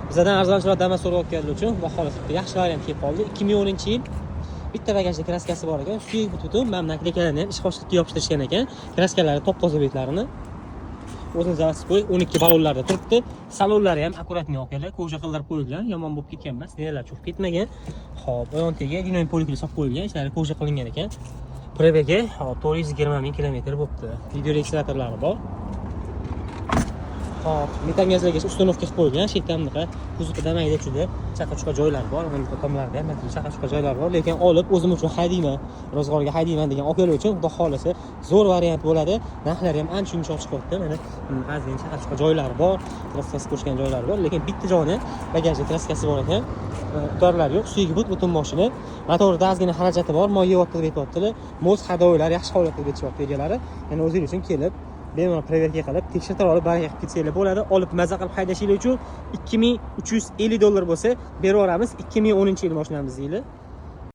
Bizdan arzonchiroq Damas so'rayotganlar uchun, xudo xohlasa, bitta yaxshi variant kelib qoldi. 2010-yil, bitta bagajda краска si bor ekan, suyuk butun. Mana наклейка larni ham ishqoshlikka yopishtirishgan ekan. Краска lari top toza, betlarini. O'zini заводской 12 balonlarda turibdi. Salonlari ham аккуратный olganlar, кожа qildirib qo'yilgan, yomon bo'lib ketgan emas, nelar cho'kib ketmagan. Xo'p, oyon tagiga dinamik полик lar solib qo'yilgan, ichlari кожа qilingan ekan. Пробег i, hop, 420 ming kilometr bo'libdi. Video registratorlari bor. Hop, metan gazlarga установка qilib qo'yilgan. Shu yerda bunaqa kuzovda mayda juda chaqa-chuqa joylari bor. Mana bu tomlarida ham chaqa-chuqa joylari bor, lekin olib o'zim uchun haydayman, ro'zg'orga haydayman degan akalar uchun, xudo xohlasa, zo'r variant bo'ladi. Narxlari ham ancha yumshoq chiqyapti. Mana ozgina chaqa-chuqa joylari bor, краска si qo'shgan joylari bor, lekin bitta joyini bagajda краска si bor ekan. Удар lar yo'q, suyugi butun mashina. Motorida ozgina xarajati bor, moy yeyapti deb aytyaptilar. Мост, ходовой lar yaxshi holatda deb aytishyapti egalari. Ya'ni o'zingiz uchun kelib, bemalol проверка qilib, tekshirtirib olib, baraka qilib ketsanglar bo'ladi. Olib, maza qilib haydashinglar uchun 2350 dollar bo'lsa, berib yuboramiz 2010-yil mashinamiz deydi.